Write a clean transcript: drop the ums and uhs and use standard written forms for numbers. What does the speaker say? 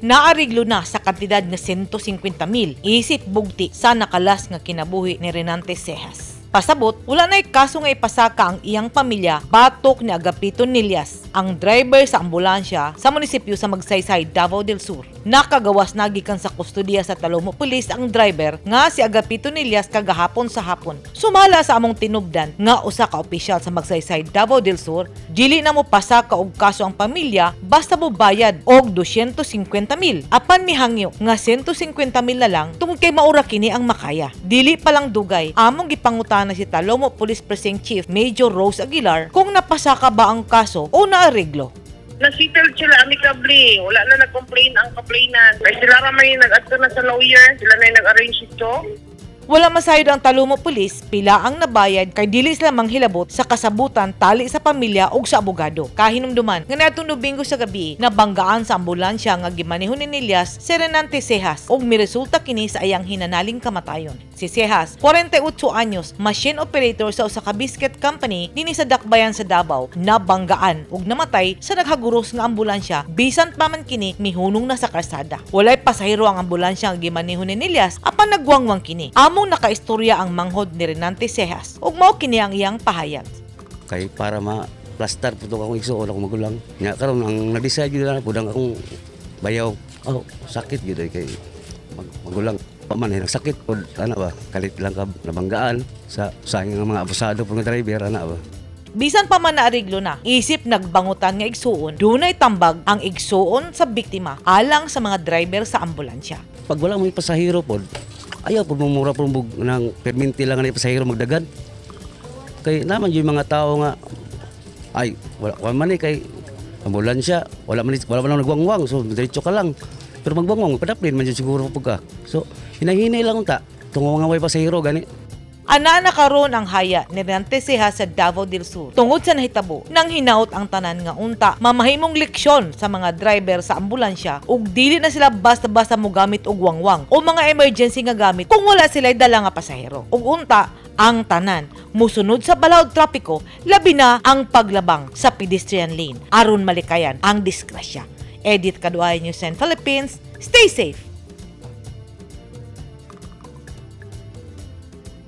Naariglo na sa kantidad nga 150 mil isip bugti sa nakalas nga kinabuhi ni Renante Cejas. Pasabot, wala na'y kaso nga ipasaka ang iyang pamilya batok ni Agapito Nilias, ang driver sa ambulansya sa munisipyo sa Magsaysay, Davao del Sur. Nakagawas na gikan sa kustodiya sa Talomo Police ang driver nga si Agapito Nilias kagahapon sa hapon. Sumala sa among tinubdan nga usa ka opisyal sa Magsaysay, Davao del Sur, dili na mo pasaka og kaso ang pamilya basta mo bayad og 250 mil. Apan mihangyo nga 150 mil na lang tungod kay maura kini ang makaya. Dili pa lang dugay, among gipangutana si Talomo Police Precinct Chief Major Rose Aguilar kung napasaka ba ang kaso o naareglo. Na-settled sila amicably. Wala na nag-complain ang complainant. Kaya sila ra may nag-adto na sa lawyer. Sila na yung nag-arrange ito. Wala masayod ang Talomo Police, pila ang nabayad kay dili sila manghilabot sa kasabutan tali sa pamilya ug sa abogado. Kahinumduman nga niadtong Domingo sa gabi, nabanggaan sa ambulansya nga gimaneho ni Nilias si Renante Cejas ug miresulta kini sa iyang hinanaling kamatayon. Si Cejas, 48 anyos, machine operator sa usa ka biscuit company dinhi sa Dakbayan sa Davao, nabanggaan ug namatay sa naghaguros nga ambulansya bisan pa man kini mihunong na sa kalsada. Walay pasahero ang ambulansya nga gimaneho ni Nilias apan nagwangwang kini. Among nakaistorya ang manghod ni Renante Cejas ug mao kini ang iyang pahayag. Kay para ma plastar po akong igsuon, akong magulang. Nya karon ang nag-decide gyud na pud ang akong bayaw. Oh, sakit gyud ay kay magulang pa man ay nagsakit pod ana ba, kalit lang ka nabanggaan sa nga mga abusado po nga driver ana ba. Bisan pa man naariglo na, isip nagbangutan nga igsuon, dunay tambag ang igsuon sa biktima alang sa mga driver sa ambulansya. Pag wala mo pasahero pod, ayaw po mumura po bug ng perminti lang ang pasahero magdagan. Kay naman yung mga tao nga ay wala wala man eh, kay ambulansya, wala man nagwangwang, so diretso ka lang. Pero magwangwang padaplin man jud siguro pug ka. So hinahinay lang unta tungo nga way pasahero gani. Ana na karon ang haya ni Renante Cejas sa Davao del Sur. Tungod sa nahitabo, nang hinaot ang tanan nga unta mamahimong leksyon sa mga driver sa ambulansya ug dili na sila basta-basta mogamit og wangwang o mga emergency nga gamit kung wala sila dala nga pasahero. Ug unta ang tanan musunod sa balaod trapiko, labi na ang paglabang sa pedestrian lane aron malikayan ang disgrasya. Edith Kaduay, News 10 Philippines. Stay safe.